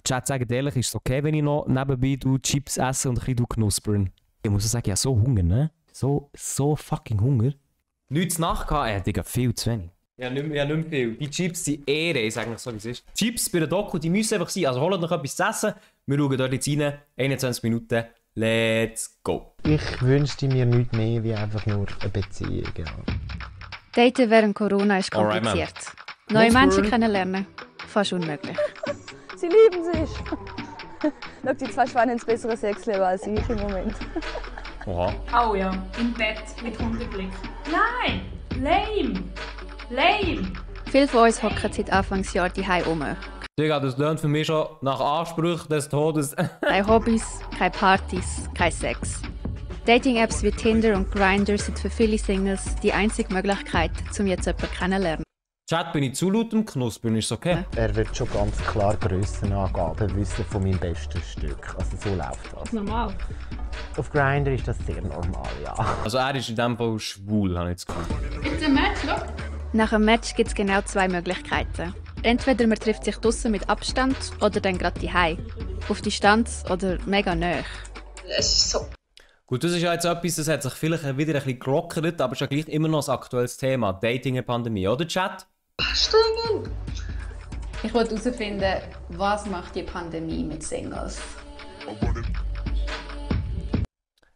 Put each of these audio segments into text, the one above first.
Chat, sagt ehrlich, ist es okay, wenn ich noch nebenbei Chips esse und ein bisschen knuspern? Ich muss sagen, ich habe so Hunger, ne? So fucking Hunger. Nichts nachgehabt, Digga, viel zu wenig. Ja, nicht mehr viel. Die Chips sind Ehre, ich sage nicht so, wie es ist. Chips bei der Doku, die müssen einfach sein. Also holt noch etwas zu essen. Wir schauen dort jetzt rein. 21 Minuten. Let's go. Ich wünschte mir nichts mehr wie einfach nur eine Beziehung. Ja. Daten während Corona ist kompliziert. Neue Menschen kennenlernen, fast unmöglich. Sie lieben sich. Schau, die zwei Schweine ins bessere Sexleben als ich im Moment. Oha. Oh ja, im Bett mit Hundeblick. Nein! Lame! Lame! Viele von uns hocken seit Anfangsjahr die Hause rum. Digga, das klingt für mich schon nach Anspruch des Todes. Keine Hobbys, keine Partys, kein Sex. Dating-Apps wie Tinder und Grindr sind für viele Singles die einzige Möglichkeit, um jetzt jemanden kennenzulernen. Chat, bin ich zu laut am Knuspern, ist es okay? Er wird schon ganz klar Grössenangaben wissen von meinem besten Stück. Also so läuft das. Normal. Auf Grindr ist das sehr normal, ja. Also er ist in dem Fall schwul, habe ich jetzt gehört. It's a match, look. Nach einem Match gibt es genau zwei Möglichkeiten. Entweder man trifft sich draussen mit Abstand oder dann gerade daheim. Auf Distanz oder mega nahe. Es ist so. Gut, das ist ja jetzt etwas, das hat sich vielleicht wieder ein bisschen gelockert, aber es ist ja gleich immer noch ein aktuelles Thema. Dating in der Pandemie, oder Chat? Anstrengend. Ich wollte herausfinden, was macht die Pandemie mit Singles?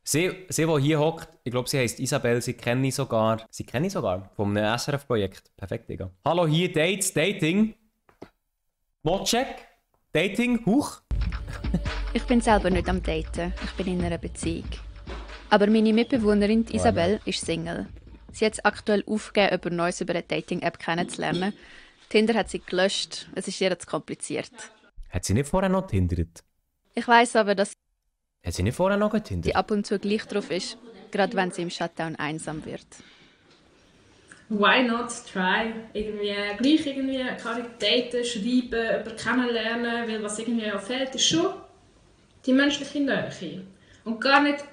Sie, die hier hockt, ich glaube, sie heisst Isabel, sie kenne ich sogar vom SRF-Projekt. Perfekt, Digga. Hallo, hier Dates, Dating. Modcheck, Dating, huch. Ich bin selber nicht am Daten, ich bin in einer Beziehung. Aber meine Mitbewohnerin Isabel ist Single. Sie hat es aktuell aufgegeben, jemand Neues über eine Dating-App kennenzulernen. Tinder hat sie gelöscht, es ist ihr zu kompliziert. Hat sie nicht vorher noch tindert? Ich weiss aber, dass Hat sie nicht vorher noch getindert? sie ab und zu gleich drauf ist, gerade wenn sie im Shutdown einsam wird. Why not try? Gleich kann ich daten, schreiben, jemanden kennenlernen, weil was irgendwie auch fehlt, ist schon die menschliche Nähe. Und gar nicht,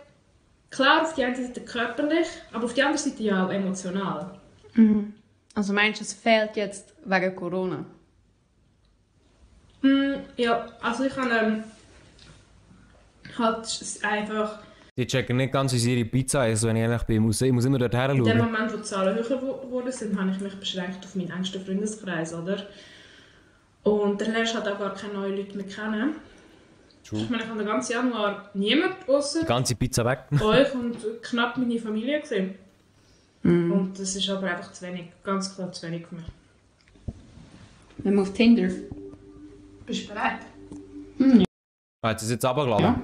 klar auf die eine Seite körperlich, aber auf die andere Seite ja auch emotional. Also meinst du, es fehlt jetzt wegen Corona? Ja, also ich habe halt einfach Die checken nicht ganz, wie ihre Pizza ist, wenn ich ehrlich bin. Ich muss immer dort her in dem schauen. Moment, wo die Zahlen höher geworden sind, habe ich mich beschränkt auf meinen engsten Freundeskreis, oder? Und dann lernst du halt auch gar keine neuen Leute mehr kennen. True. Ich meine, ich habe den ganzen Januar niemand außer Die ganze Pizza weg. euch und knapp meine Familie gesehen. Und das ist aber einfach zu wenig, ganz klar zu wenig für mich. Wenn man auf Tinder. Bist du bereit? Hat sie es jetzt runtergeladen?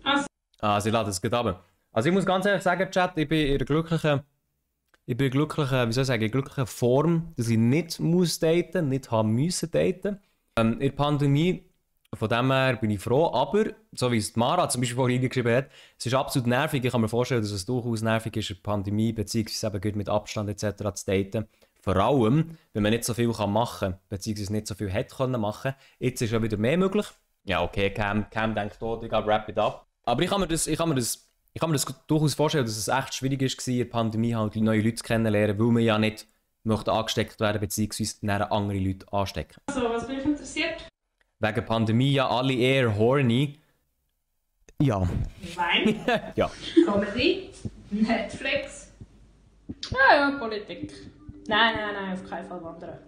Ja. Ah, sie laden es gerade runter. Also ich muss ganz ehrlich sagen, Chat, ich bin in einer glücklichen, wie soll ich sagen, in glücklicher Form, dass ich nicht muss daten, nicht haben müssen daten. In der Pandemie, von dem her bin ich froh, aber, so wie es Mara zum Beispiel vorhin geschrieben hat, es ist absolut nervig. Ich kann mir vorstellen, dass es durchaus nervig ist, in der Pandemie, beziehungsweise eben mit Abstand etc. zu daten. Vor allem, wenn man nicht so viel machen kann, beziehungsweise nicht so viel hätte können machen. Jetzt ist ja wieder mehr möglich. Ja, okay, Cam denkt, oh, ich wrap it up. Aber ich kann mir das durchaus vorstellen, dass es echt schwierig war, in der Pandemie halt neue Leute kennenzulernen, weil man ja nicht möchte angesteckt werden, beziehungsweise dann andere Leute anstecken. Also, was bin ich interessiert? Wegen Pandemie ja alle eher horny. Ja. Wein, Ja. Comedy, Netflix. Ja, Politik. Nein, auf keinen Fall wandern.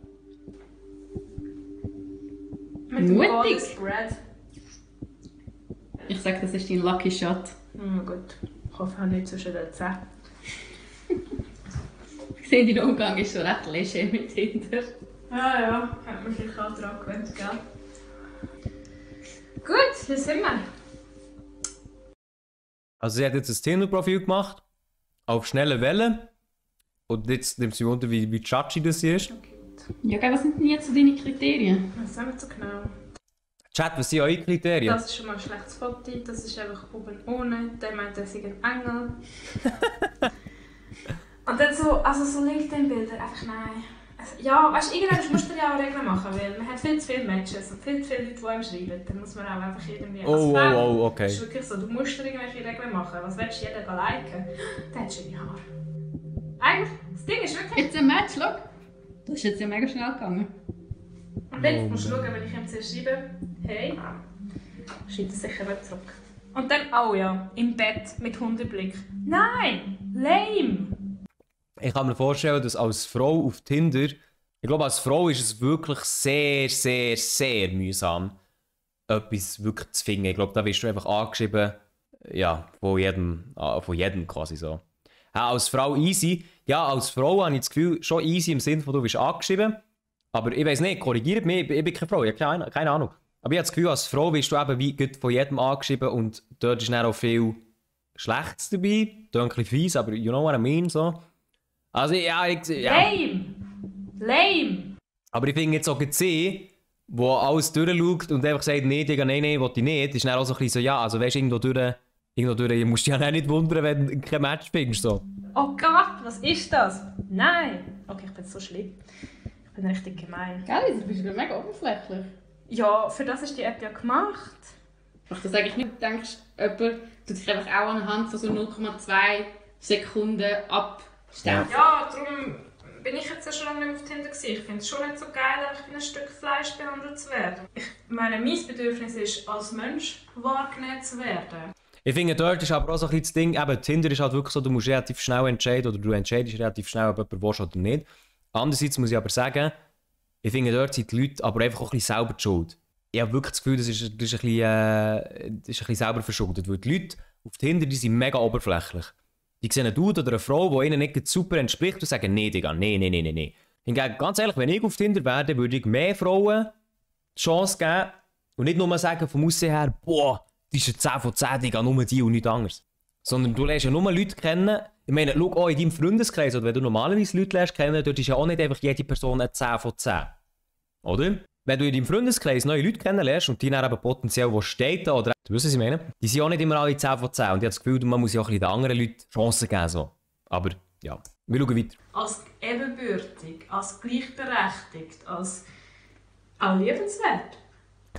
Mit dem Mutig. Golden Spread. Ich sage, das ist dein Lucky Shot. Gut, ich hoffe, ich habe nicht zwischen den Zähnen. Ich sehe, dein Umgang ist schon recht leger mit Tinder. Ja, hat man vielleicht auch daran gewöhnt, gell? Gut, hier sind wir. Also sie hat jetzt ein Tinder-Profil gemacht, auf schnelle Welle. Und jetzt nimmt sie unter, wie Chachi das ist. Ja, gell, was sind denn jetzt so deine Kriterien? Das ist auch nicht so genau. Chat, was sind eure Kriterien? Das ist schon mal ein schlechtes Foto, das ist einfach oben ohne. Der meint, er sei ein Engel. Und dann so LinkedIn-Bilder, einfach nein. Also, ja, weißt du, irgendwann musst du ja auch Regeln machen, weil man hat viel zu viele Matches und viel zu viele Leute, die einem schreiben. Dann muss man auch einfach irgendwie... Okay. Das ist wirklich so, du musst dir irgendwelche Regeln machen. Was willst du jeden liken? Der hat schöne Haare. Eigentlich, das Ding ist wirklich... Jetzt ein Match, look. Das ist jetzt ja mega schnell gegangen. Und dann musst du schauen, wenn ich ihm zuerst schreibe, hey, schreibt er sicher wieder zurück. Und dann, oh ja, im Bett mit Hundeblick. Nein, lame! Ich kann mir vorstellen, dass als Frau auf Tinder, ich glaube, als Frau ist es wirklich sehr, sehr, sehr mühsam, etwas wirklich zu finden. Ich glaube, da wirst du einfach angeschrieben, ja, von jedem quasi so. Ja, als Frau easy. Ja, als Frau habe ich das Gefühl, schon easy im Sinne von, du wirst angeschrieben. Aber ich weiss nicht, korrigiert mich, ich bin keine Frau, ich habe keine Ahnung. Aber ich habe das Gefühl, als Frau wirst du eben wie von jedem angeschrieben und dort ist dann auch viel Schlechtes dabei. Das ist ein bisschen fies, aber you know what I mean, so. Also, ja. Lame! Aber ich finde jetzt auch sie, die alles durchschaut und einfach sagt, nee, Digga, nein, will ich nicht, ist dann auch so ein bisschen so, ja, also weißt du, irgendwo durch, ich musst dich ja nicht wundern, wenn du kein Match findest, so. Oh Gott, was ist das? Nein! Okay, ich bin so schlimm. Ich bin richtig gemein. Gell, du bist mega oberflächlich. Ja, für das ist die App ja gemacht. Macht das eigentlich nicht? Du denkst, jemand tut sich einfach auch anhand von so 0,2 Sekunden abstempeln. Ja, darum bin ich jetzt ja schon lange nicht mehr auf Tinder gewesen. Ich finde es schon nicht so geil, einfach wie ein Stück Fleisch behandelt zu werden. Ich meine, mein Bedürfnis ist, als Mensch wahrgenommen zu werden. Ich finde, dort ist aber auch so ein bisschen das Ding, eben Tinder ist halt wirklich so, du musst relativ schnell entscheiden oder du entscheidest relativ schnell, ob jemand willst oder nicht. Andererseits muss ich aber sagen, ich finde, dort sind die Leute aber einfach auch ein bisschen selber die schuld. Ich habe wirklich das Gefühl, das ist ein bisschen selber verschuldet, weil die Leute auf Tinder, die sind mega oberflächlich. Die sehen einen Dude oder eine Frau, die ihnen nicht super entspricht und sagen, nee, Digga, nee. Hingegen, ganz ehrlich, wenn ich auf Tinder wäre, würde ich mehr Frauen die Chance geben und nicht nur sagen vom Aussehen her, boah, die ist ein 10 von 10, Digga, nur die und nichts anderes. Sondern du lernst ja nur Leute kennen. Ich meine, schau auch in deinem Freundeskreis, oder wenn du normalerweise Leute lernst kennen, dort ist ja auch nicht einfach jede Person ein 10 von 10. Oder? Wenn du in deinem Freundeskreis neue Leute kennenlernst und die dann eben potenziell wo steht oder du weißt, was ich meine, die sind auch nicht immer alle 10 von 10. Und ich habe das Gefühl, man muss ja auch ein bisschen den anderen Leuten Chancen geben. So. Aber ja, wir schauen weiter. Als ebenbürtig, als gleichberechtigt, als auch liebenswert.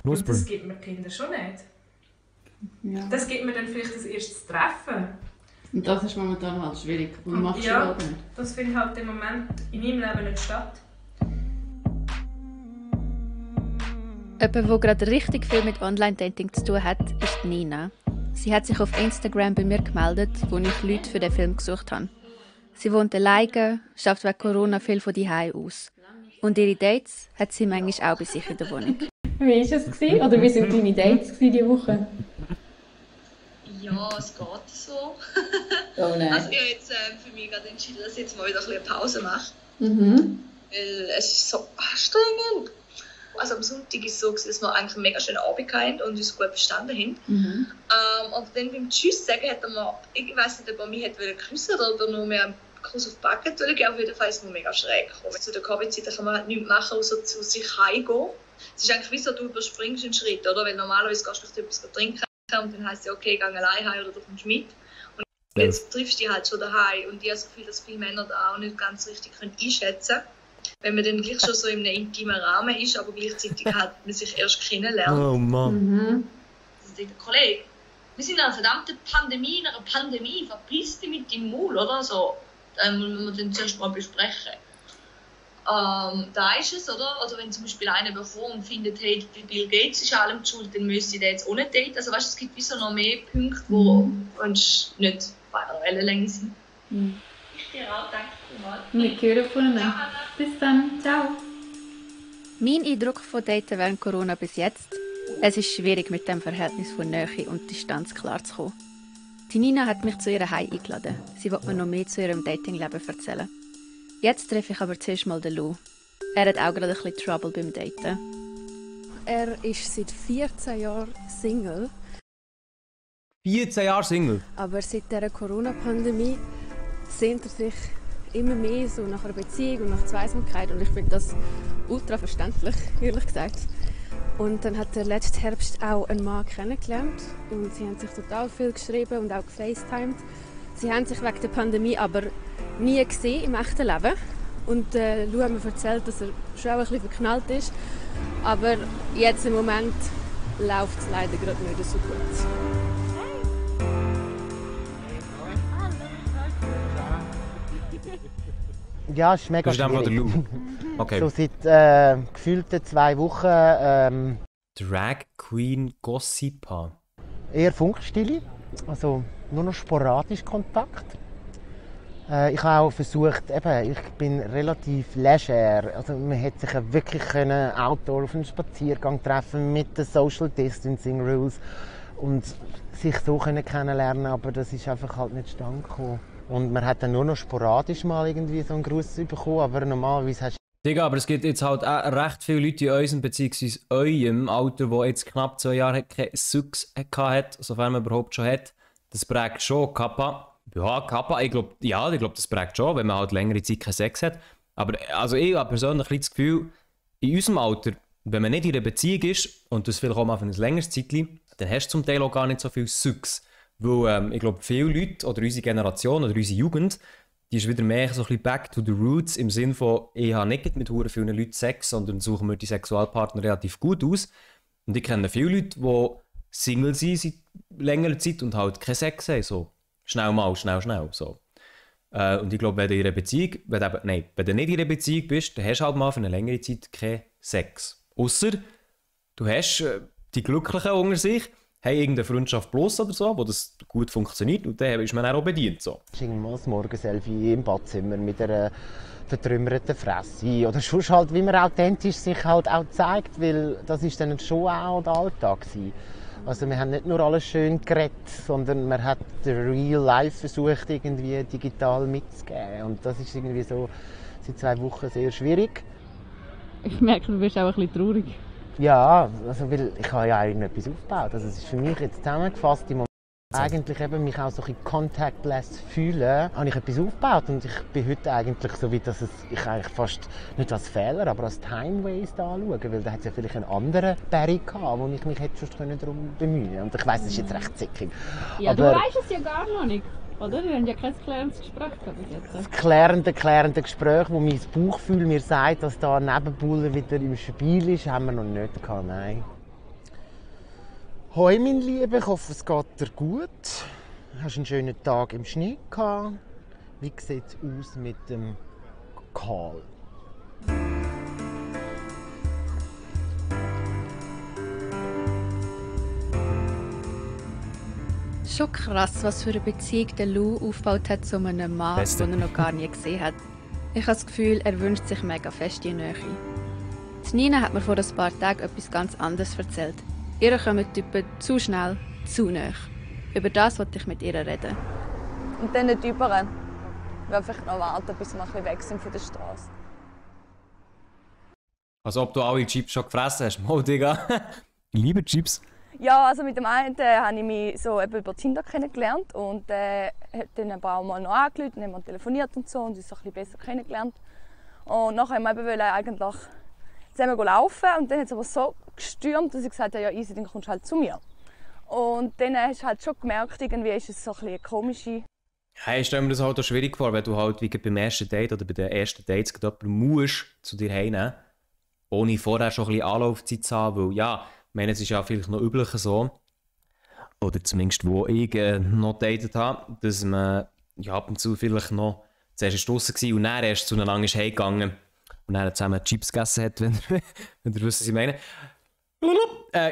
Und das gibt mir Kinder schon nicht. Ja. Das gibt mir dann vielleicht das erste Treffen. Und das ist momentan halt schwierig. Und machst du ja, halt nicht. Das findet halt im Moment in meinem Leben nicht statt. Jemand, der gerade richtig viel mit Online-Dating zu tun hat, ist Nina. Sie hat sich auf Instagram bei mir gemeldet, wo ich Leute für den Film gesucht habe. Sie wohnt alleine, schafft wegen Corona viel von daheim aus. Und ihre Dates hat sie manchmal auch bei sich in der Wohnung. Wie war es? Oder wie waren deine Dates diese Woche? Ja, es geht so. Oh nein. Also ich habe jetzt für mich gerade entschieden, dass ich jetzt mal wieder ein bisschen Pause mache. Weil es ist so anstrengend. Also am Sonntag war es so, dass wir eigentlich einen mega schönen Abend hatten und uns gut bestanden haben. Und dann beim Tschüss sagen hat er mir, ich weiß nicht, ob er mich küssen wollte oder nur mehr einen Kuss auf die Backe geben. Auf jeden Fall ist es mir mega schräg gekommen. Zu der Covid-Zeit kann man halt nichts machen, außer zu sich heimgehen. Es ist eigentlich wie so, du überspringst einen Schritt, oder? Weil normalerweise gehst du vielleicht etwas trinken und dann heisst es ja, okay, geh allein heim oder du kommst mit. Und jetzt triffst du dich halt schon daheim. Und ich habe das Gefühl, dass viele Männer da auch nicht ganz richtig einschätzen können. Wenn man dann gleich schon so in einem intimen Rahmen ist, aber gleichzeitig halt man sich erst kennenlernt. Oh Mann. Also der Kollege, wir sind in einer verdammten Pandemie, in einer Pandemie, verpiss dich mit dem Maul, oder? So, muss man dann zuerst mal besprechen. Da ist es, oder? Oder wenn zum Beispiel einer bekommt und findet, hey, Bill Gates ist allem die schuld, dann müsste der jetzt auch nicht daten. Also weißt, es gibt wie so noch mehr Punkte, wo nicht bei einer Wellenlänge sind. Ich dir auch, danke vielmals. Wir hören voneinander. Bis dann. Ciao. Mein Eindruck von Daten während Corona bis jetzt: Es ist schwierig, mit dem Verhältnis von Nähe und Distanz klarzukommen. Die Nina hat mich zu ihrer Heim eingeladen. Sie wollte mir noch mehr zu ihrem Datingleben erzählen. Jetzt treffe ich aber zuerst mal den Lou. Er hat auch gerade ein bisschen Trouble beim Daten. Er ist seit 14 Jahren Single. 14 Jahre Single? Aber seit dieser Corona-Pandemie sehnt er sich immer mehr so nach einer Beziehung und nach Zweisamkeit. Und ich finde das ultra verständlich, ehrlich gesagt. Und dann hat er letzten Herbst auch einen Mann kennengelernt. Und sie haben sich total viel geschrieben und auch gefacetimed. Sie haben sich wegen der Pandemie aber nie gesehen im echten Leben. Und Lou hat mir erzählt, dass er schon auch ein bisschen verknallt ist. Aber jetzt im Moment läuft es leider gerade nicht so gut. Ja, es ist mega Das ist einfach der schwierig. Lou. Okay. So seit gefühlten 2 Wochen Drag Queen Gossipa. eher Funkstille, also nur noch sporadisch Kontakt. Ich habe auch versucht, ich bin relativ leger, also man hätte sich ja wirklich outdoor auf einen Spaziergang treffen mit den Social Distancing Rules und sich so kennenlernen, aber das ist einfach halt nicht zustande gekommen. Und man hat dann nur noch sporadisch mal irgendwie so einen Gruß bekommen, aber normalerweise hast Digga, aber es gibt jetzt halt auch recht viele Leute in unserem bzw. eurem Alter, die jetzt knapp 2 Jahre keinen Sex hat, sofern man überhaupt schon hat. Das prägt schon Kappa. Ja, Kappa, ich glaube, das prägt schon, wenn man halt längere Zeit keinen Sex hat. Aber also ich habe persönlich das Gefühl, in unserem Alter, wenn man nicht in einer Beziehung ist, und das vielleicht auch mal für ein längeres Zeitchen, dann hast du zum Teil auch gar nicht so viel Sex. Weil ich glaube, viele Leute, oder unsere Generation, oder unsere Jugend, die ist wieder mehr so ein bisschen back to the roots, im Sinne von, ich habe nicht mit hure vielen Leuten Sex, sondern suche mir die Sexualpartner relativ gut aus. Und ich kenne viele Leute, die Single sind seit längerer Zeit und halt keinen Sex haben. So. Schnell mal, schnell. So. Und ich glaube, wenn du in einer Beziehung, wenn du nicht in einer Beziehung bist, dann hast du halt mal für eine längere Zeit keinen Sex. Ausser du hast die Glücklichen unter sich, haben irgendeine Freundschaft plus oder so, wo das gut funktioniert und dann ist man auch bedient. So. irgendwann das Morgenselfie im Badzimmer mit einer vertrümmerten Fresse oder sonst halt, wie man authentisch sich halt auch zeigt, weil das ist dann schon auch der Alltag gewesen. Also wir haben nicht nur alles schön geredet, sondern man hat den Real Life versucht irgendwie digital mitzugeben und das ist irgendwie so seit 2 Wochen sehr schwierig. Ich merke, du bist auch ein bisschen traurig. Ja, also weil ich habe ja irgendetwas aufgebaut. Also es ist für mich jetzt zusammengefasst im Moment eigentlich eben mich auch so ein bisschen contactless fühlen, habe ich etwas aufgebaut und ich bin heute eigentlich so wie, dass ich eigentlich fast nicht als Fehler, aber als Time Waste anschaue, weil da hat es ja vielleicht einen anderen Barry gehabt, wo ich mich hätte schon darum bemühen können. Und ich weiss, das ist jetzt recht zickig. Ja, aber du weißt es ja gar noch nicht, oder? Wir haben ja kein klärendes Gespräch gehabt bis jetzt. das klärende Gespräch, wo mein Bauchgefühl mir sagt, dass da ein Nebenbuhler wieder im Spiel ist, haben wir noch nicht gehabt, nein. Hoi, mein Lieber, ich hoffe, es geht dir gut. Hast einen schönen Tag im Schnee gehabt. Wie sieht es aus mit dem Karl? Schon krass, was für eine Beziehung der Lou aufgebaut hat zu einem Mann, Beste. den er noch gar nie gesehen hat. Ich habe das Gefühl, er wünscht sich mega fest die Nähe. Die Nina hat mir vor ein paar Tagen etwas ganz anderes erzählt. Ihr kommen die Typen zu schnell, zu nah. Über das wollte ich mit ihr reden. Und dann die Typen, die vielleicht noch warten, bis wir ein bisschen weg sind von der Straße. Als ob du alle Chips schon gefressen hast. Mal, Digga. Ich liebe Chips. Ja, also mit dem einen habe ich mich so eben über Tinder kennengelernt und hat dann ein paar Mal noch angerufen, dann haben wir telefoniert und so und uns so ein bisschen besser kennengelernt. Und nachher wollten wir eben eigentlich zusammen laufen und dann hat es aber so gestürmt, dass ich gesagt habe, ja easy, dann kommst du halt zu mir. Und dann hast du halt schon gemerkt, irgendwie ist es so ein bisschen eine komische... Hey, ich stelle mir das halt auch schwierig vor, wenn du halt wie beim ersten Date oder bei den ersten Dates jemanden musst zu dir heimnehmen, ohne vorher schon ein bisschen Anlaufzeit zu haben, weil ja, ich meine, es ist ja vielleicht noch üblicher so, oder zumindest wo ich noch datet habe, dass man ja, ab und zu vielleicht noch zuerst draussen war und dann erst zueinander ist heimgegangen und dann zusammen Chips gegessen hat, wenn ihr wisst, was ich meine.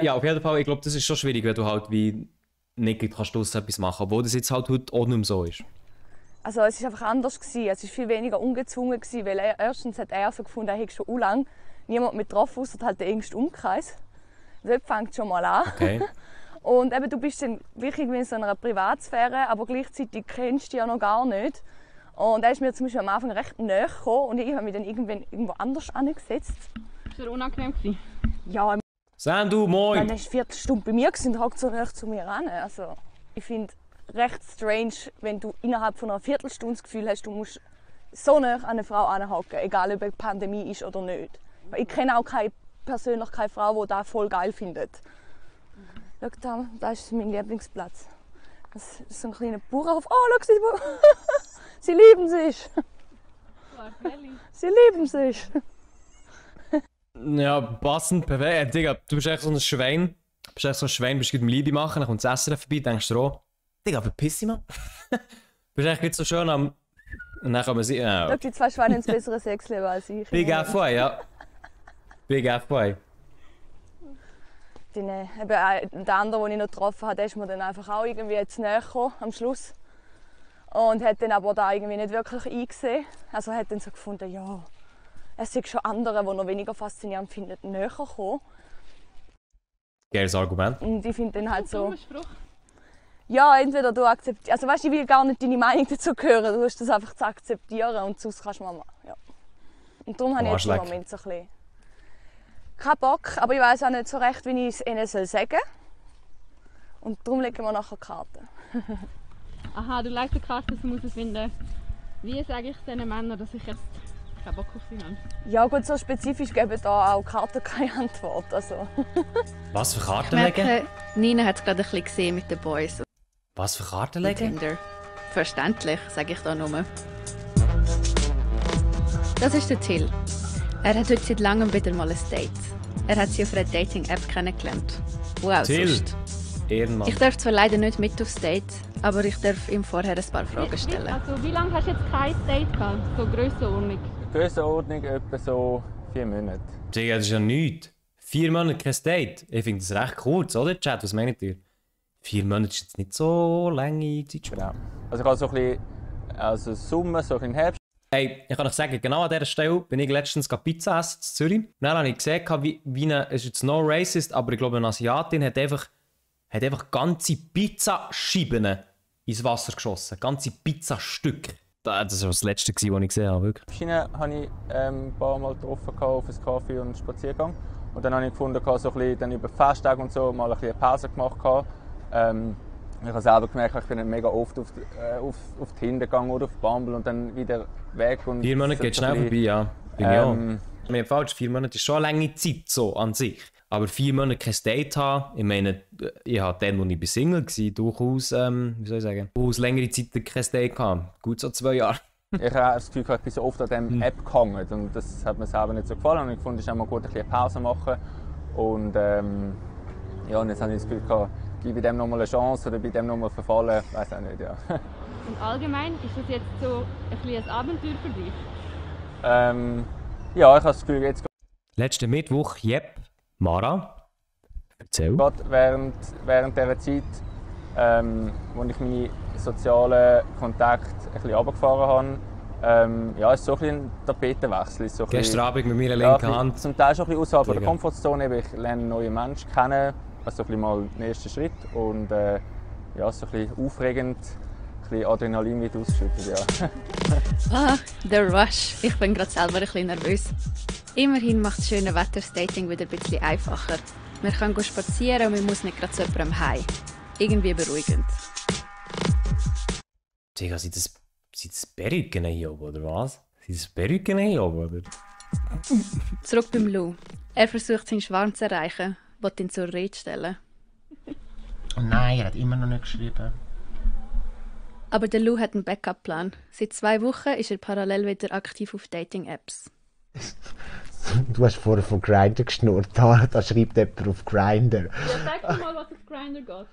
Ja, auf jeden Fall, ich glaube, das ist schon schwierig, wenn du halt wie nicht kannst etwas machen kannst, obwohl das jetzt halt heute auch nicht mehr so ist. Also es war einfach anders. Es war viel weniger ungezwungen, weil erstens hat er so gefunden, er hätte schon lange niemand mit getroffen, außer halt den engsten Umkreis. Dort fängt es schon mal an. Okay. Und eben, du bist dann wirklich in so einer Privatsphäre, aber gleichzeitig kennst du dich ja noch gar nicht. Und er ist mir zum Beispiel am Anfang recht nahe gekommen und ich habe mich dann irgendwo anders angesetzt. War das unangenehm? Ja, Sandu, moin! dann war eine Viertelstunde bei mir und hockt so nahe zu mir an. Also, ich finde recht strange, wenn du innerhalb von einer Viertelstunde das Gefühl hast, du musst so nah an eine Frau anhocken, egal ob eine Pandemie ist oder nicht. Ich kenne auch persönlich keine Frau, die das voll geil findet. Schau da, das ist mein Lieblingsplatz. Das ist so ein kleiner Bauernhof. Oh, schau sie! Sie lieben sich! Sie lieben sich! Ja, passend, perfekt. Digga, du bist echt so ein Schwein. Du bist echt so ein Schwein, bist gerade am Liebe machen, dann kommt das Essen vorbei, denkst du, oh, Digga, verpiss dich mal. Du bist echt nicht so schön am Und dann kann man sehen, Da gibt es fast ein besseres Sexleben als ich. Big FY, ja. Big FY. Der andere, den ich noch getroffen habe, der ist mir dann einfach auch irgendwie jetzt näher gekommen, am Schluss. Und hat dann aber da irgendwie nicht wirklich eingesehen. Also hat dann so gefunden, ja, es sind schon andere, die noch weniger faszinierend finden, näher kommen. Geiles Argument. Und ich finde dann halt so... Ja, entweder du akzeptierst... Also weißt du, ich will gar nicht deine Meinung dazu hören, du hast das einfach zu akzeptieren und sonst kannst du mal... Ja. Und darum habe ich jetzt im Moment so ein bisschen... keinen Bock, aber ich weiß auch nicht so recht, wie ich es ihnen sagen soll. Und darum legen wir nachher Karten. Aha, du legst eine Karte, dass man finden. Wie sage ich diesen Männern, dass ich jetzt keinen Bock auf sie habe? Ja gut, so spezifisch geben da auch Karten keine Antwort. Also. Was für Karten legen? Nina hat es gerade ein bisschen gesehen mit den Boys. Was für Karten legen? Tinder. Verständlich, sage ich da nur. Das ist der Till. Er hat heute seit langem wieder mal ein Date. Er hat sie auf einer Dating-App kennengelernt. Wow, Till, sonst. Ehrenmann. Ich darf zwar leider nicht mit aufs Date, aber ich darf ihm vorher ein paar Fragen stellen. Also, wie lange hast du jetzt kein Date gehabt? So Grössenordnung? Grössenordnung etwa so 4 Monate. Digga, das ist ja nichts. 4 Monate kein Date. Ich finde das recht kurz, oder? Chat, was meint ihr? 4 Monate ist jetzt nicht so lange Zeit. Genau. Also ich habe so ein bisschen Sommer, so ein bisschen Herbst. Hey, ich kann euch sagen, genau an dieser Stelle bin ich letztens Pizza essen in Zürich. Und dann habe ich gesehen, wie eine, es ist jetzt no racist, aber ich glaube eine Asiatin hat einfach ganze Pizzascheiben ins Wasser geschossen. Ganze Pizzastücke. Das war das Letzte, was ich gesehen habe. Wirklich. Schiene habe ich ein paar Mal getroffen auf einen Kaffee und einen Spaziergang. Und dann habe ich gefunden, so ein bisschen, dann über die Festtage und so mal ein bisschen eine Pause gemacht. Ich habe selber gemerkt, ich bin mega oft auf Tinder gegangen oder auf Bumble und dann wieder weg. Und 4 Monate geht schnell vorbei, ja. Bin ich auch. Mir falsch, 4 Monate ist schon eine lange Zeit so an sich. Aber 4 Monate kein Date haben, ich meine, ich hatte dann, als ich Single war, durchaus, wie soll ich sagen, durchaus längere Zeit kein Date gehabt. Gut so 2 Jahre. Ich habe das Gefühl, ich bin so oft an dieser App gehangen und das hat mir selber nicht so gefallen. Und ich fand, es ist auch mal gut, ein bisschen Pause machen. Und ja, und jetzt habe ich das Gefühl, ich gebe dem nochmal eine Chance oder bei dem nochmal verfallen, ich weiß auch nicht, ja. Und allgemein, ist das jetzt so ein Abenteuer für dich? Ja, ich habe das Gefühl, jetzt... Letzten Mittwoch, Mara, erzähl. Gerade während dieser Zeit, wo ich meine sozialen Kontakte ein bisschen runtergefahren habe, ja, ist so ein Tapetenwechsel. So Gestern Abend mit meiner linken Hand. Zum Teil schon ein bisschen außerhalb der Komfortzone. Ich lerne neue Menschen kennen, also ein mal den ersten Schritt. Und ja, so ein bisschen aufregend, ein bisschen Adrenalin wird ausgeschüttet. Ja. Der Rush. Ich bin gerade selber ein bisschen nervös. Immerhin macht das schöne Wetter das Dating wieder ein bisschen einfacher. Man kann spazieren und man muss nicht gerade zu jemandem heim. Irgendwie beruhigend. Digga, sind das Perücken hier oben, oder was? Sind das Perücken hier oben, oder? Zurück beim Lou. Er versucht, seinen Schwarm zu erreichen, will ihn zur Rede stellen. Oh nein, er hat immer noch nicht geschrieben. Aber der Lou hat einen Backup-Plan. Seit 2 Wochen ist er parallel wieder aktiv auf Dating-Apps. Du hast vorher von Grindr geschnurrt, da schreibt jemand auf Grindr. Ja, sag doch mal, was auf Grindr geht.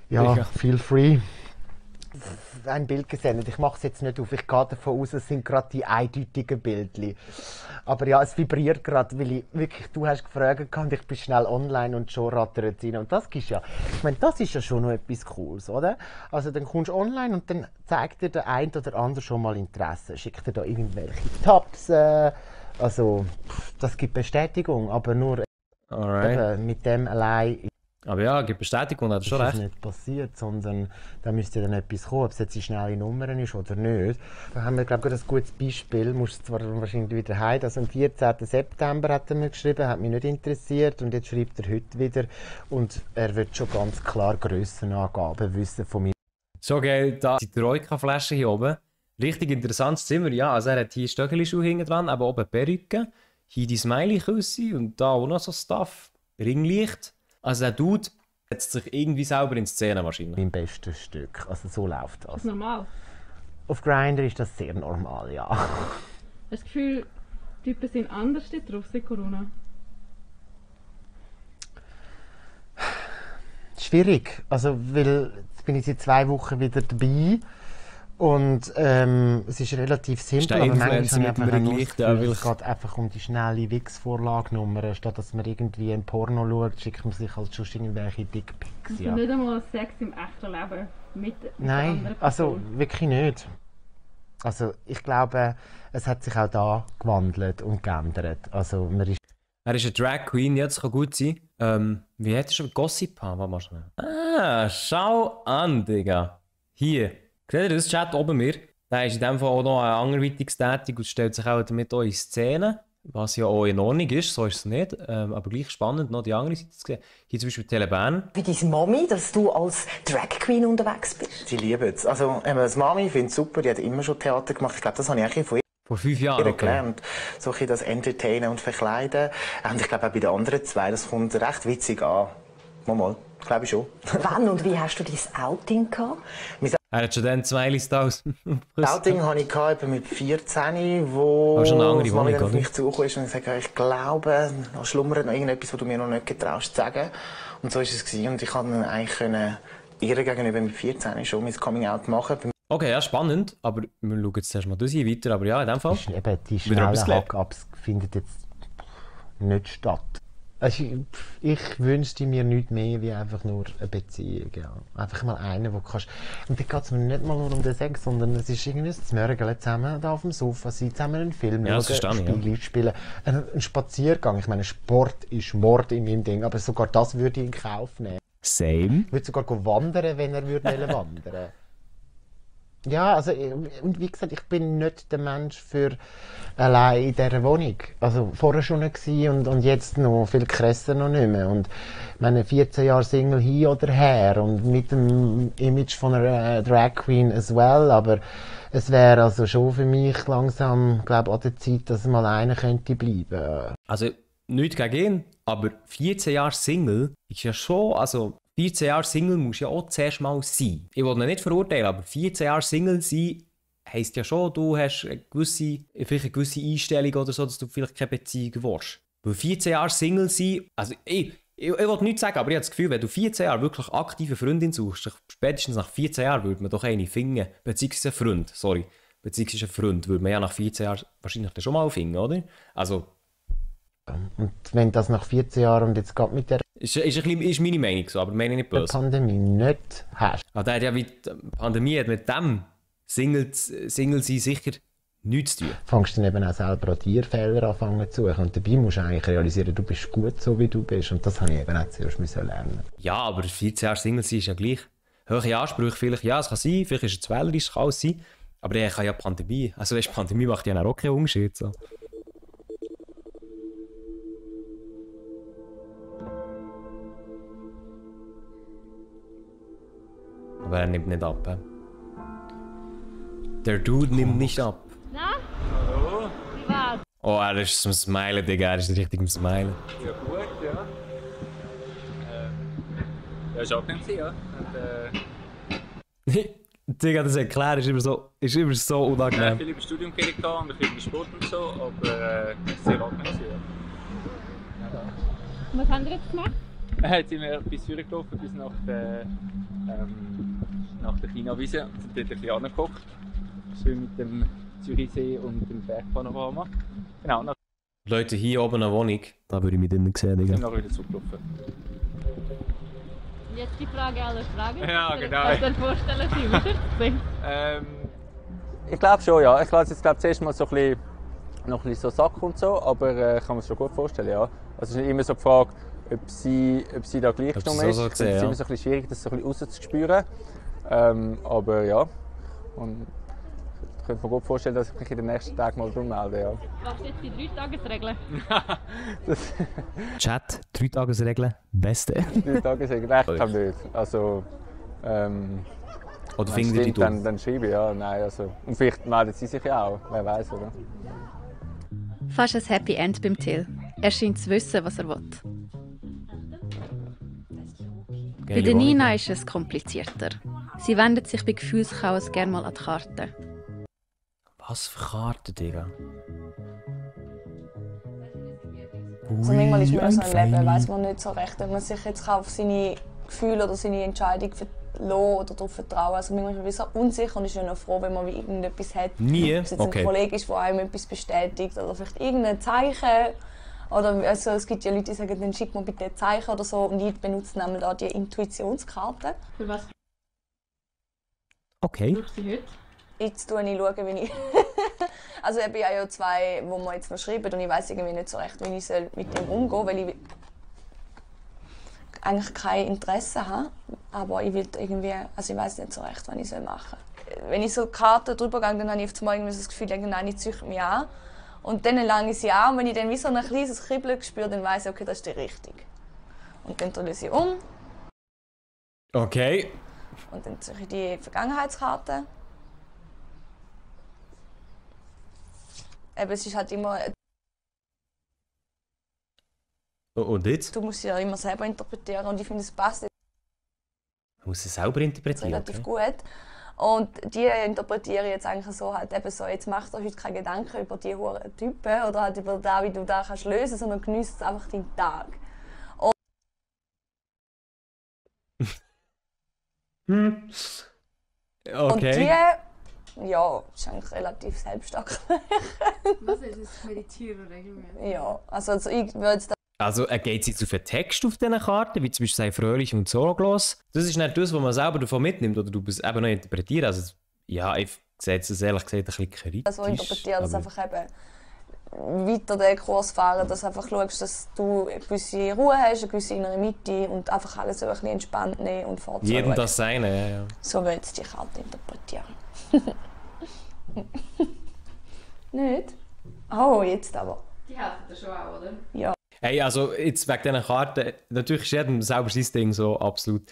Ja, feel free. Ein Bild gesendet. Ich mache es jetzt nicht auf. Ich gehe davon aus, es sind gerade die eindeutigen Bildchen. Aber ja, es vibriert gerade, weil ich wirklich, du hast gefragt und ich bin schnell online und schon rattert es rein. Und das ist ja, ich meine, das ist ja schon noch etwas Cooles, oder? Also dann kommst du online und dann zeigt dir der eine oder andere schon mal Interesse. Schickt dir da irgendwelche Tabs. Also, das gibt Bestätigung, aber nur eben, mit dem allein. Aber ja, gibt Bestätigung, hat er schon recht. Das ist nicht passiert, sondern da müsste dann etwas kommen, ob es jetzt eine schnelle Nummer ist oder nicht. Da haben wir, glaube ich, ein gutes Beispiel. Muss zwar wahrscheinlich wieder heim. Also am 14. September hat er mir geschrieben, hat mich nicht interessiert. Und jetzt schreibt er heute wieder. Und er wird schon ganz klar Grössenangaben wissen von mir. So geil, da die Troika-Flasche hier oben. Richtig interessantes Zimmer, ja. Also er hat hier Stöckeli-Schuhe hinten dran, aber oben Perücke. Hier die Smiley-Küsse und da auch noch so Stuff. Ringlicht. Also der Dude setzt sich irgendwie selber in Szene wahrscheinlich. Mein bestes Stück. Also so läuft das. Das ist normal. Auf Grindr ist das sehr normal, ja. Hast du das Gefühl, die Typen sind anders drauf seit Corona? Schwierig. Also, weil jetzt bin ich seit 2 Wochen wieder dabei. Und es ist relativ simpel, aber manchmal habe ich einfach es geht einfach um die schnelle Wix-Vorlagenummer. Statt dass man irgendwie ein Porno schaut, schickt man sich halt schon irgendwelche Dickpics. Also nicht einmal Sex im echten Leben mit Nein, also wirklich nicht. Also ich glaube, es hat sich auch da gewandelt und geändert. Also er ist eine Drag Queen, jetzt kann gut sein. Wie hat er schon Gossip haben? Was machst du? Ah, schau an, Digga. Hier. Seht ihr das Chat oben mir? Der ist in dem Fall auch noch anderweitig tätig und stellt sich auch damit auch in Szene. Was ja auch in Ordnung ist, so ist es nicht. Aber gleich spannend, noch die andere Seite zu sehen. Hier zum Beispiel Telebahn. Wie deine Mami, dass du als Drag Queen unterwegs bist? Sie lieben es. Also, die Mami findet es super, die hat immer schon Theater gemacht. Ich glaube, das habe ich eigentlich von ihr. Vor 5 Jahren, okay. Gelernt. So ein das Entertainen und Verkleiden. Und ich glaube auch bei den anderen zwei, das kommt recht witzig an. Mal, glaube ich schon. Wann und wie hast du dein Outing gehabt? Er hat schon dann 2 Listen aus. Das Outing hatte ich etwa mit 14, wo aber schon eine andere Mami Wohnung, auf mich zugekommen ist und gesagt, ich glaube, da schlummert noch irgendetwas, was du mir noch nicht getraust zu sagen. Und so war es. Und ich konnte dann eigentlich ihr gegenüber mit 14 schon mein Coming-out machen. Okay, ja, spannend. Aber wir schauen jetzt erstmal das hier weiter. Aber ja, in dem Fall. Die schnellen Hack-Ups findet jetzt nicht statt. Also ich wünschte mir nichts mehr wie einfach nur eine Beziehung. Ja. Einfach mal eine, wo du kannst. Und da geht es mir nicht mal nur um den Sex, sondern es ist irgendwie ein Mörgeln zusammen da auf dem Sofa sein, zusammen einen Film schauen, Spiele spielen. Ein Spaziergang. Ich meine, Sport ist Mord in meinem Ding, aber sogar das würde ich in Kauf nehmen. Same. Ich würde sogar wandern, wenn er wandern. Ja, also, und wie gesagt, ich bin nicht der Mensch für allein in dieser Wohnung. Also, vorher schon nicht gewesen und jetzt noch, viel krasser noch nicht mehr. Und, meine 14 Jahre Single hin oder her und mit dem Image von einer Drag Queen as well, aber es wäre also schon für mich langsam, glaube ich, an der Zeit, dass mal einer könnte bleiben. Also, nichts gegen ihn, aber 14 Jahre Single ist ja schon, also 14 Jahre Single musst du ja auch zuerst mal sein. Ich will ihn nicht verurteilen, aber 14 Jahre Single sein heisst ja schon, du hast vielleicht eine gewisse Einstellung oder so, dass du vielleicht keine Beziehung willst. Weil 14 Jahre Single sein, also ich will nichts sagen, aber ich habe das Gefühl, wenn du 14 Jahre wirklich aktive Freundin suchst, spätestens nach 14 Jahren würde man doch eine finden, beziehungsweise einen Freund würde man ja nach 14 Jahren wahrscheinlich schon mal finden, oder? Also... Und wenn das nach 14 Jahren und jetzt geht mit der ist meine Meinung so, aber meine nicht böse. Pandemie nicht hast. Aber die Pandemie hat mit dem Single sein sicher nichts zu tun. Fängst du dann eben auch selber an dir Fehler anfangen zu suchen. Und dabei musst du eigentlich realisieren, du bist gut so wie du bist. Und das habe ich eben auch zuerst lernen. Ja, aber 14 Jahre Single sein ist ja gleich. Hohe Ansprüche vielleicht, ja, es kann sein, vielleicht ist es wählerisch, es kann alles sein. Aber ich kann ja Pandemie. Also weißt, Pandemie macht ja auch keinen Unterschied. So. Aber er nimmt nicht ab. Der Dude nimmt nicht ab. Na? Hallo? Wie war's? Oh, er ist am Smilen, Digga. Er ist richtig am Smilen. Ja, gut, ja. Ja, ist angenehm, ja. Digga, das erklären ist immer so unangenehm. Viel über Studium geredet und viel über Sport und so, aber sehr angenehm, ja. Was haben wir jetzt gemacht? Jetzt sind wir bis Zürich gelaufen, bis nach der China-Wiese und sind dort ein bisschen angeguckt. Schön mit dem Zürichsee und dem Bergpanorama. Genau. Leute, hier oben eine Wohnung. Da würde ich mich drinnen sehen, Digga. Sind nachher wieder zurückgelaufen. Jetzt die Frage aller Fragen. Ja, genau. Kannst du dir vorstellen, sie wieder zu sehen? Ich glaube schon, ja. Ich lasse jetzt zuerst mal so ein bisschen so Sack und so, aber ich kann mir es schon gut vorstellen, ja. Also es ist immer so die Frage, ob sie da gleich genommen ist. Es ist immer so ein bisschen schwierig, das so ein bisschen rauszuspüren. Aber ja. Und ich könnte mir gut vorstellen, dass ich mich in den nächsten Tagen mal melde. Ja. Was ist jetzt die 3-Tages-Regel? Chat, 3-Tages-Regel, beste. 3-Tages-Regel, echt kann nicht. Also, oder findet ihr die dann schreibe ich, ja. Nein, also. Und vielleicht meldet sie sich ja auch, wer weiß, oder? Fast ein Happy End beim Till. Er scheint zu wissen, was er will. Bei der Nina ist es komplizierter. Sie wendet sich bei Gefühlschaos gerne mal an die Karten. Was für Karten, Digga? Also manchmal ist man so ein Leben, weiss man nicht so recht, ob man sich jetzt auf seine Gefühle oder seine Entscheidung lassen oder darauf vertrauen. Also manchmal ist man so unsicher und ist ja noch froh, wenn man wie irgendetwas hat. Nie? Ob es jetzt ein Kollege ist, der einem etwas bestätigt oder vielleicht irgendein Zeichen. Oder also, es gibt ja Leute, die sagen, dann schick mir bitte ein Zeichen oder so. Und ich benutze nämlich da die Intuitionskarte. Für was? Okay. Brauchst du heute? Jetzt schaue ich, wie ich... Also ich habe ja 2, wo wir jetzt noch schreiben und ich weiss irgendwie nicht so recht, wie ich mit dem umgehen soll, weil ich eigentlich kein Interesse habe. Aber ich will irgendwie... Also ich weiss nicht so recht, was ich machen soll. Wenn ich so Karten drüber gehe, dann habe ich auf einmal das Gefühl, irgendeine zieht mich an. Und dann lange ich sie an und wenn ich dann wie so ein kleines Kribbeln spüre, dann weiss ich, okay, das ist die Richtung. Und dann drehe ich sie um. Okay. Und dann ziehe ich die Vergangenheitskarte. Eben, es ist halt immer... Und jetzt? Du musst sie ja immer selber interpretieren und ich finde, es passt Du musst es selber interpretieren. relativ gut. Und die interpretiere ich jetzt eigentlich so, halt eben so, jetzt mach dir heute keine Gedanken über die hohen Typen oder halt über das, wie du das kannst lösen, sondern genießt einfach deinen Tag. Okay. Und die, ja, ist eigentlich relativ selbsterklärend. Was ist das? Meditieren regelmäßig? Ja, also ich würde jetzt Also geht es jetzt auf den Text auf diesen Karten, wie zum Beispiel «Sei fröhlich und sorglos»? Das ist nicht das, was man selber davon mitnimmt oder du es eben noch interpretieren. Also, ja, ich sehe es ehrlich gesagt ein bisschen kritisch. also interpretiere das einfach eben weiter den Kurs fahren, dass du einfach schaust, dass du eine gewisse Ruhe hast, eine gewisse innere Mitte und einfach alles so ein bisschen entspannt nehmen und fortschauen. Jedem das Seine, ja, ja. So will ich die Karte interpretieren. Nicht? Oh, jetzt aber. Die helfen dir schon auch, oder? Ja. Hey, also jetzt wegen diesen Karten, natürlich ist jedem selber sein Ding so, absolut.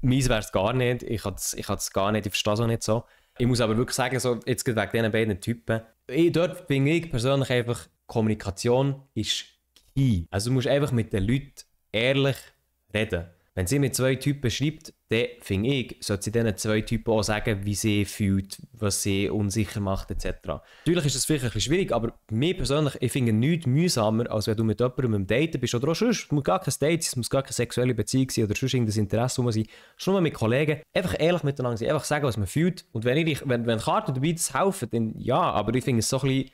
Meins wäre es gar nicht, ich kann es gar nicht, ich verstehe es auch nicht so. Ich muss aber wirklich sagen, so, jetzt wegen diesen beiden Typen, dort finde ich persönlich einfach, Kommunikation ist key. Also du musst einfach mit den Leuten ehrlich reden. Wenn sie mit 2 Typen schreibt, dann finde ich, sollte sie diesen 2 Typen auch sagen, wie sie fühlt, was sie unsicher macht, etc. Natürlich ist es vielleicht ein bisschen schwierig, aber mir persönlich, ich finde nichts mühsamer, als wenn du mit jemandem im Daten bist oder auch sonst, es muss gar kein Date sein, es muss gar keine sexuelle Beziehung sein oder sonst irgendein Interesse sein, schon mal mit Kollegen, einfach ehrlich miteinander sein, einfach sagen, was man fühlt. Und wenn Karten dabei das helfen, dann ja, aber ich finde es so ein bisschen,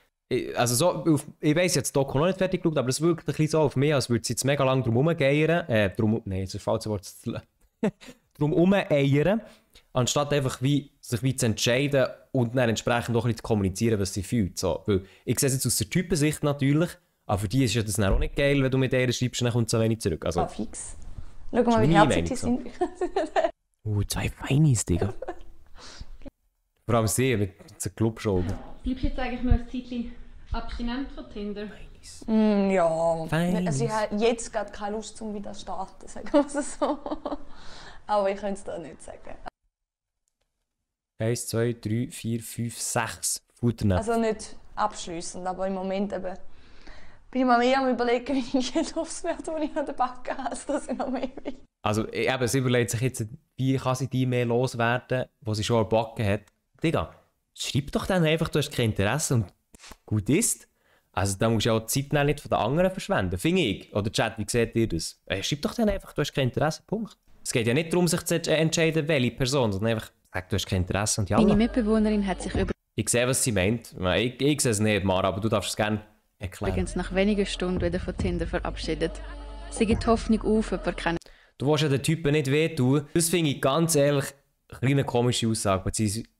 also so, ich weiss jetzt Doku noch nicht fertig geschaut, aber es wirkt ein bisschen so auf mich, als würde sie jetzt mega lang drum herumgeiern. Nein, das ist das falsche Wort. Drum herumeiern, anstatt einfach sich wie zu entscheiden und dann entsprechend auch ein bisschen zu kommunizieren, was sie fühlt. So, weil ich sehe es jetzt aus der Typensicht natürlich, aber für die ist ja das dann auch nicht geil, wenn du mit ihr schreibst, dann kommt so wenig zurück. Also, fix. Schau mal, wie herzig die sind. 2 Feinis, Digga. Vor allem sie mit so Clubschulden. Bleibst du jetzt eigentlich noch ein Zeitchen abstinent von Tinder? Ja, Fein. also ich habe jetzt gerade keine Lust zum wieder starten, sagen wir es so. Aber ich könnte es da nicht sagen. 1, 2, 3, 4, 5, 6 Futternäpfe. Also nicht abschliessend, aber im Moment eben bin ich mir mehr am überlegen, wie ich jetzt aufs werde, die ich an der Backe habe, als dass ich noch mehr will. Also eben, sie überlegt sich jetzt, wie kann sie die mehr loswerden, die sie schon an der Backe hat. Digga, schreib doch dann einfach, du hast kein Interesse und gut ist. Also da musst du ja auch die Zeit nicht von den anderen verschwenden, finde ich. Oder Chat, wie seht ihr das? Schreib doch dann einfach, du hast kein Interesse, Punkt. Es geht ja nicht darum, sich zu entscheiden, welche Person, sondern einfach, sag, du hast kein Interesse und ja. Meine Mitbewohnerin hat sich Ich sehe, was sie meint. Ich sehe es nicht, Mara, aber du darfst es gerne erklären. übrigens nach wenigen Stunden wieder von Tinder verabschiedet. Sie gibt Hoffnung auf, jemanden kennen. Du willst ja den Typen nicht wehtun. Das finde ich ganz ehrlich eine komische Aussage,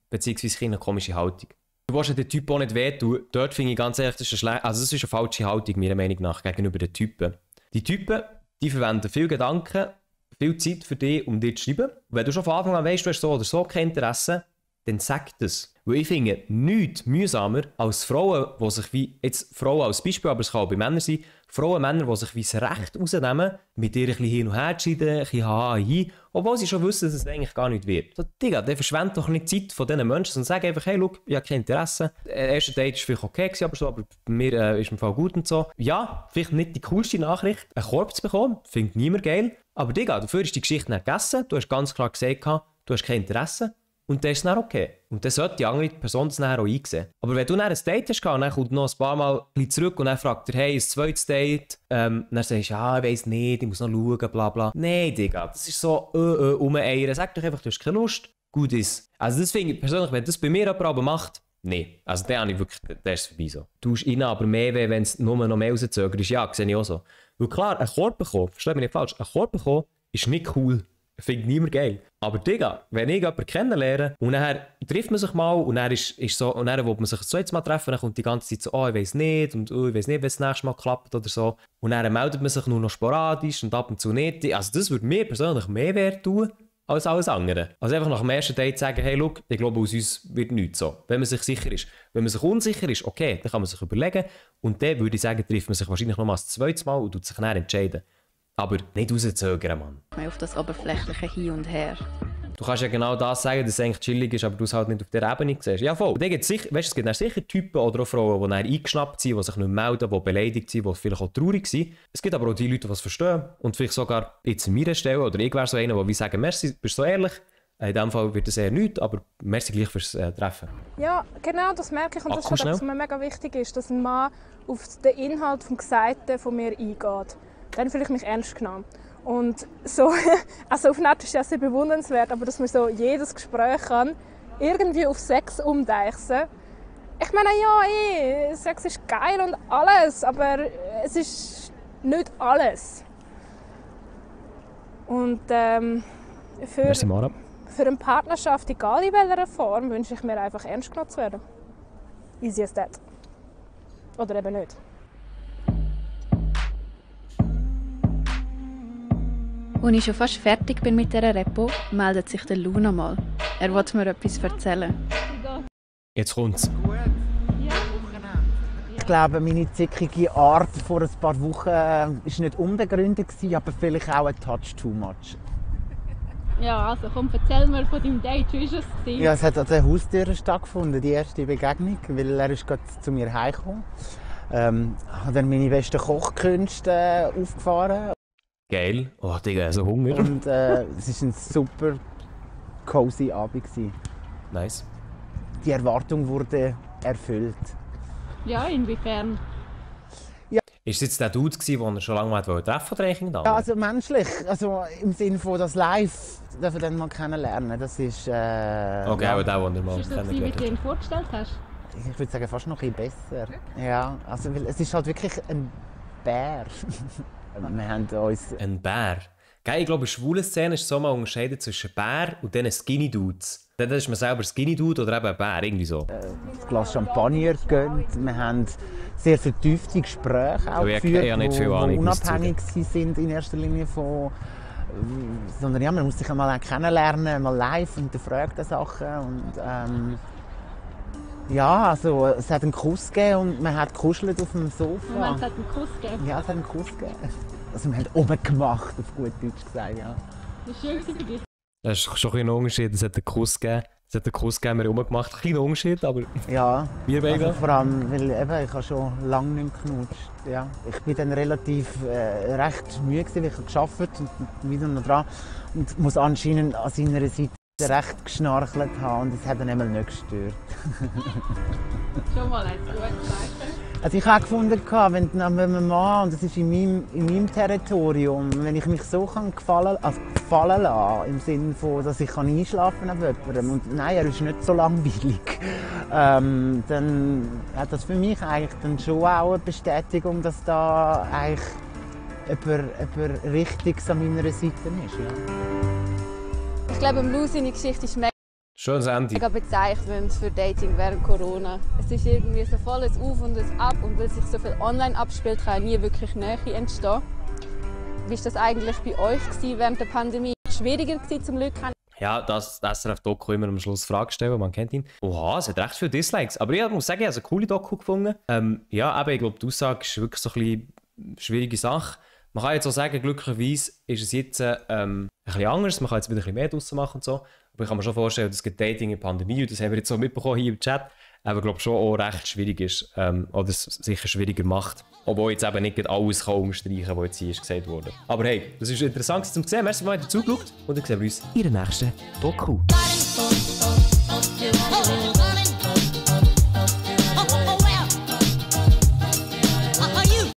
beziehungsweise eine komische Haltung. Du willst ja den Typen auch nicht wehtun. Dort finde ich ganz ehrlich, das ist eine falsche Haltung, meiner Meinung nach, gegenüber den Typen. Die Typen, die verwenden viel Gedanken, viel Zeit für dich, um dir zu schreiben. Und wenn du schon von Anfang an weißt, du hast so oder so kein Interesse, dann sag das. Weil ich finde nichts mühsamer als Frauen, die sich wie, jetzt Frauen als Beispiel, aber es kann auch bei Männern sein, Frauen und Männer, die sich wie das Recht rausnehmen, mit dir ein bisschen hin und her zu scheiden, ein bisschen hin, obwohl sie schon wissen, dass es eigentlich gar nicht wird. So, Digga, der verschwendet doch nicht die Zeit von diesen Menschen und sag einfach, hey, schau, ich habe kein Interesse. Der erste Date war vielleicht okay, aber bei mir ist im Fall gut und so. Ja, vielleicht nicht die coolste Nachricht, einen Korb zu bekommen, findet niemand geil, aber Digga, dafür ist die Geschichte nicht gegessen, du hast ganz klar gesagt, du hast kein Interesse. und dann ist es dann okay. Und dann sollte die andere Person das dann auch einsehen. Aber wenn du dann ein Date hast und dann kommt noch ein paar Mal zurück und dann fragt er, hey, ein zweites Date, dann sagst du, ja, ich weiss nicht, ich muss noch schauen, bla bla. Nein, Digga, das ist so, umeiern. Sag doch einfach, du hast keine Lust. Gut ist. Also das finde ich persönlich, wenn das bei mir jemand aber macht, nee. Also der habe ich wirklich, der ist vorbei so. Du hast rein, aber mehr weh, wenn es nur noch mehr rauszögert ist. Ja, sehe ich auch so. Weil klar, ein Korb bekommen, versteh mich nicht falsch, ein Korb bekommen ist nicht cool. Finde niemand geil. Aber Digga, wenn ich jemanden kennenlerne und dann trifft man sich mal und dann ist so, und dann will man sich so jetzt mal treffen, dann kommt die ganze Zeit so, oh, ich weiss nicht und oh, ich weiss nicht, wenn es das nächste Mal klappt oder so. Und dann meldet man sich nur noch sporadisch und ab und zu nicht. Also das würde mir persönlich mehr wert tun als alles andere. Also einfach nach dem ersten Date sagen, hey, look, ich glaube, aus uns wird nichts so. Wenn man sich sicher ist. Wenn man sich unsicher ist, okay, dann kann man sich überlegen und dann würde ich sagen, trifft man sich wahrscheinlich noch mal das zweite Mal und tut sich dann entscheiden. Aber nicht rauszögern, Mann. Auf das oberflächliche Hin und Her. Du kannst ja genau das sagen, dass es eigentlich chillig ist, aber du es halt nicht auf der Ebene siehst. Ja, voll. Es gibt sicher Typen oder auch Frauen, die dann eingeschnappt sind, die sich nicht melden, die beleidigt sind, die vielleicht auch traurig sind. Es gibt aber auch die Leute, die es verstehen. Und vielleicht sogar jetzt an meiner Stelle, oder ich wäre so einer, der sagen, merci, bist so ehrlich. In diesem Fall wird es eher nichts, aber merci gleich fürs Treffen. Ja, genau, das merke ich. Und das ist etwas, was mir mega wichtig ist, dass ein Mann auf den Inhalt des Gesagten von mir eingeht. Dann fühle ich mich ernst genommen. Und so, also auf Netz ist ja sehr bewundernswert, aber dass man so jedes Gespräch kann, irgendwie auf Sex umdeichsen. Ich meine, ja, Sex ist geil und alles, aber es ist nicht alles. Und für eine Partnerschaft, egal in welcher Form, wünsche ich mir einfach ernst genommen zu werden. Easy as that. Oder eben nicht. Als ich schon fast fertig bin mit dieser Repo, meldet sich der Luna mal. Er will mir etwas erzählen. Jetzt kommt's. Ich glaube, meine zickige Art vor ein paar Wochen war nicht unbegründet, aber vielleicht auch ein Touch too much. Ja, also komm, erzähl mir von deinem Date. Wie war es? Ja, es hat an der Haustür stattgefunden, die erste Begegnung, weil er ist gerade zu mir heimgekommen. Hat dann meine besten Kochkünste aufgefahren. Geil. Oh, Digga, so Hunger. Und es war ein super cozy Abend. Nice. Die Erwartung wurde erfüllt. Ja, inwiefern? Ja. Ist es jetzt der Dude, den er schon lange treffen wollte? Ja, also menschlich. Also im Sinne von das Live dürfen dann mal kennenlernen. Das ist... okay, aber der, den er mal kennengelernt hast. Wie du ihn vorgestellt hast? Ich würde sagen, fast noch ein bisschen besser. Ja, also es ist halt wirklich ein Bär. Wir haben uns... Ein Bär? Geil, ich glaube, in schwulen Szenen ist so mal unterscheiden zwischen Bär und diesen Skinny Dudes. Dann ist man selber Skinny Dude oder eben ein Bär, irgendwie so. Ein Glas Champagner gegönnt. Wir haben sehr vertiefte Gespräche auch geführt, die unabhängig sind in erster Linie von... Sondern ja, man muss sich einmal kennenlernen, mal live und hinterfragt Sachen. Und, ja, also es hat einen Kuss gegeben und man hat gekuschelt auf dem Sofa. Moment, es hat einen Kuss gegeben? Ja, es hat einen Kuss gegeben. Also wir haben oben gemacht, auf gut Deutsch gesagt, ja. Das war schön für dich. Das ist schon ein Unterschied, es hat einen Kuss gegeben. Es hat einen Kuss gegeben, wir haben rumgemacht. Ein kleiner Unterschied, aber... Ja, wir beide. Also vor allem, weil eben, ich habe schon lange nicht mehr geknutscht. Ja. Ich bin dann relativ recht müde gewesen, weil ich gearbeitet und wieder noch dran. Und muss anscheinend an seiner Seite recht geschnarchelt haben und es hat dann einmal nicht gestört. Schon mal ein gutes Zeichen. Also ich habe gefunden, wenn man Mann, und das ist in meinem Territorium, wenn ich mich so gefallen lassen, im Sinne von, dass ich einschlafen kann auf jemandem, und nein, er ist nicht so langweilig, dann hat das für mich eigentlich dann schon auch eine Bestätigung, dass da eigentlich jemand Richtiges an meiner Seite ist. Ja. Ich glaube, Lou, seine Geschichte ist schönes Ende. Mega bezeichnend für Dating während Corona. Es ist irgendwie so volles Auf und ein Ab, und weil sich so viel online abspielt, kann nie wirklich Nähe entstehen. Wie war das eigentlich bei euch während der Pandemie? Schwieriger zum Glück? Ja, das SRF-Doku immer am Schluss Fragen stellen, man kennt ihn. Oha, es hat recht viele Dislikes. Aber ich muss sagen, ich habe eine coole Doku gefunden. Ja, aber ich glaube, die Aussage ist wirklich so ein eine schwierige Sache. Man kann jetzt auch sagen, glücklicherweise ist es jetzt ein bisschen anders. Man kann jetzt wieder ein bisschen mehr draussen machen und so. Aber ich kann mir schon vorstellen, dass das Dating in der Pandemie, und das haben wir jetzt so mitbekommen hier im Chat, aber ich glaube schon auch recht schwierig ist. Oder es sicher schwieriger macht. Obwohl jetzt eben nicht alles unterstreichen kann, was jetzt hier gesagt wurde. Aber hey, das ist interessant zu sehen. Merci, dass ihr zugeschaut habt. Und dann sehen wir uns in der nächsten Doku.